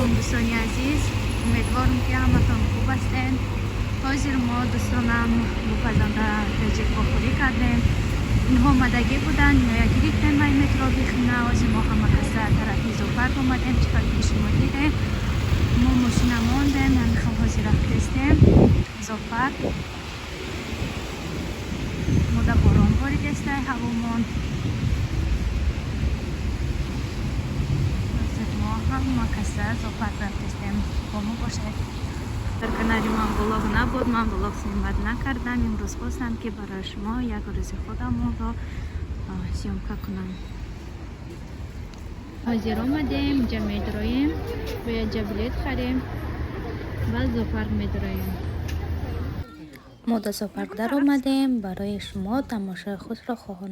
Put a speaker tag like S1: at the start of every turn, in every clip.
S1: Алайкум, дӯстони азиз. Умедворам, ки ҳаматон хуб ҳастед. Ҳозир мо дӯстонам бо пазанда таҷик вохӯрӣ кардем. Инҳо омадагӣ буданд, ноя гирифтем ай метро Бихина. Ҳозир мо ҳама каса тарафи зоопарк омадем, чӣ хел ки шумо дидем. Мо мошина мондем, ҳамихел ҳозир рафтестем зоопарк. Мода борон боридестай ҳавомон. Ҳозир мо ҳама каса зоопарк рафтестем. Бо мо бошед. Дар канали ман влог набуд, ман влог снимать накардам. Имрӯз хостам, ки барои шумо як рӯзи худамонро съёмка кунам. Ҳозир омадем, инҷа медроем, бояд ҷа билет харем ва зоопарк медроем.
S2: Мо дар зоопарк даромадем. Барои шумо тамошои худро хоҳон.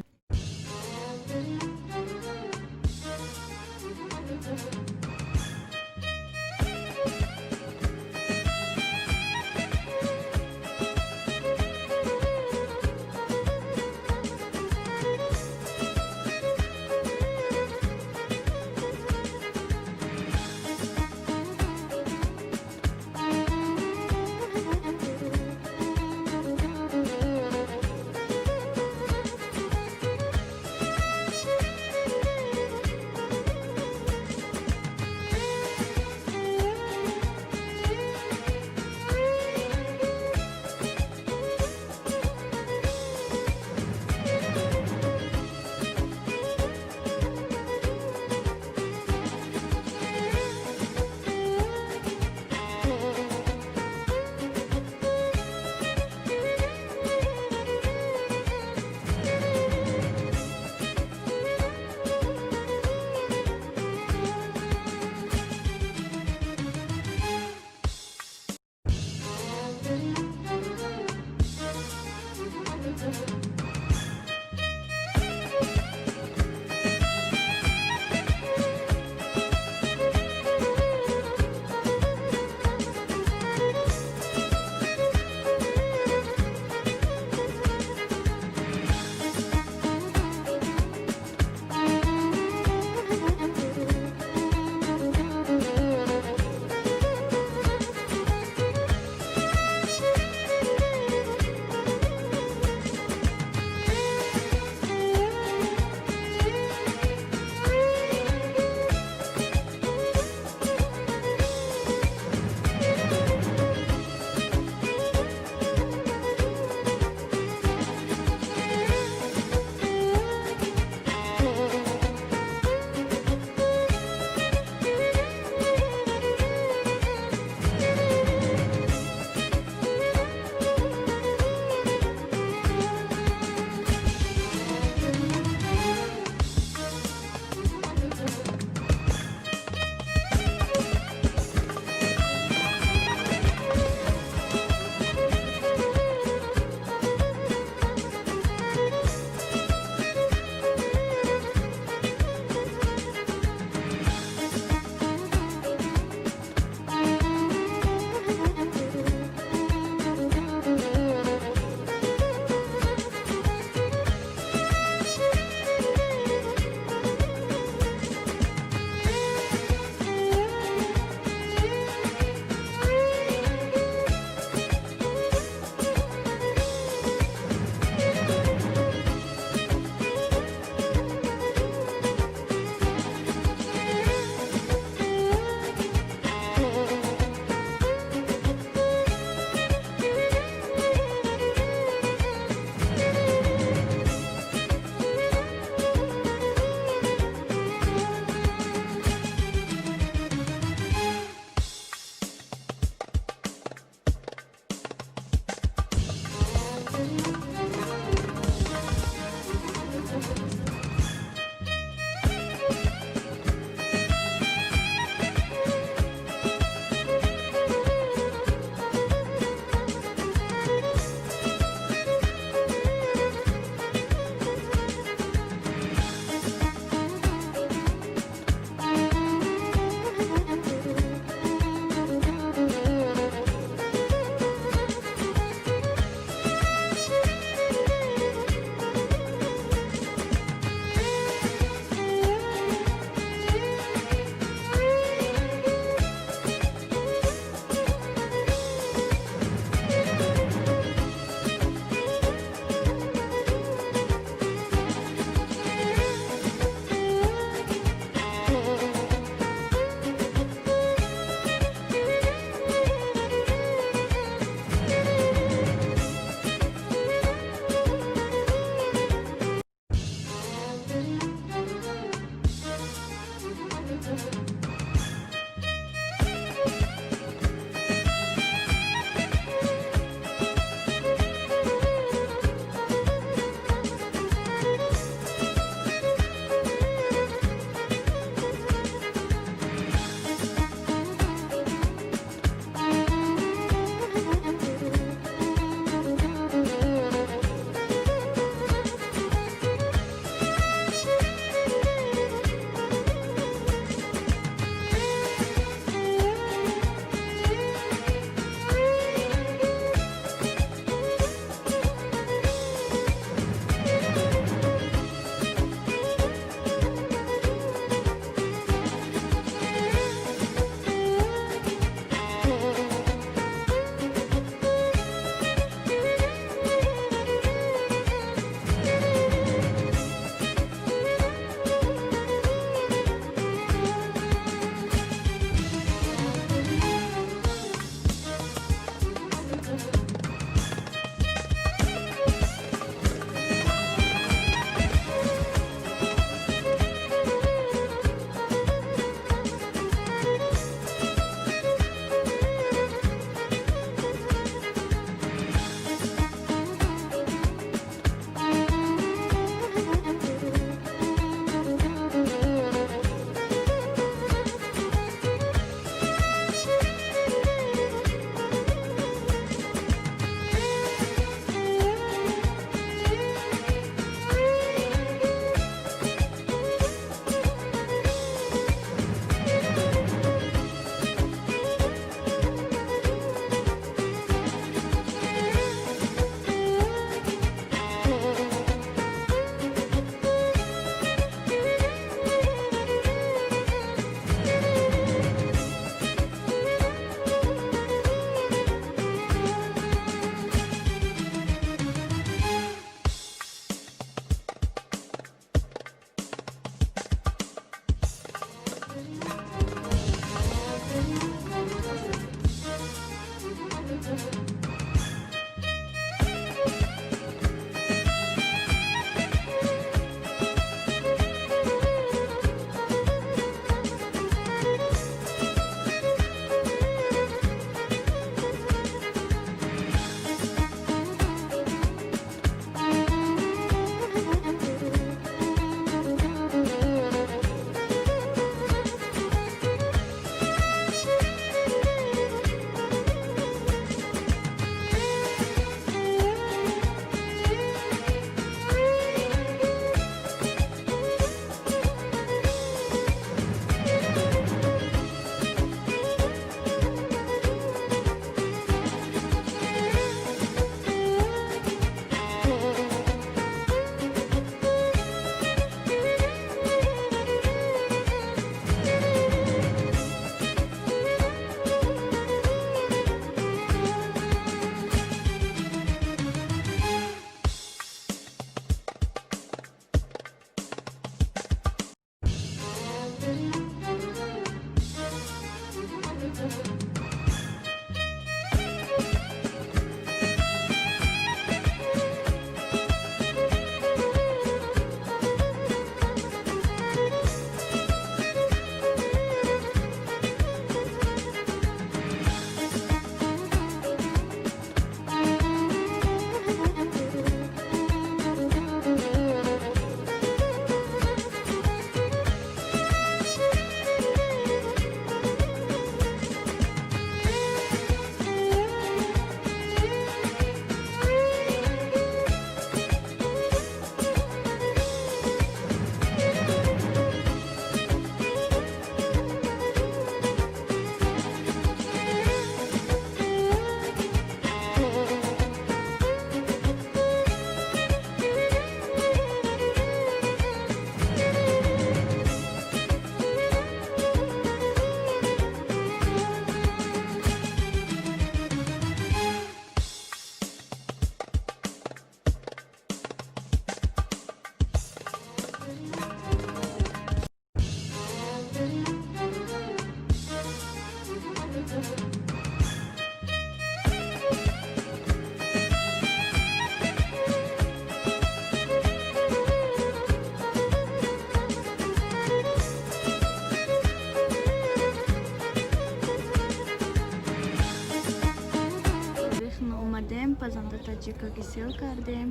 S1: Пазанда таҷика гисел кардем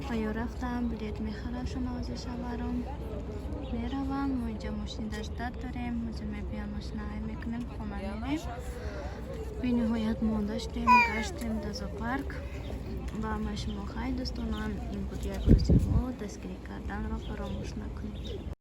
S1: ва ё рафтам, билет мехарашон. Ози шаваром мераванд. Мо инҷа мошин ждать дорем. Ҳозир мебиён, мошина ҳай мекунем, хона мерем. Бениҳоят монда шудем, гаштем да зоопарк. Ба ҳамаи шумо хай, дӯстонам. Ин буд як рӯзи мо. Дастгирӣ карданро фаромӯш накунед.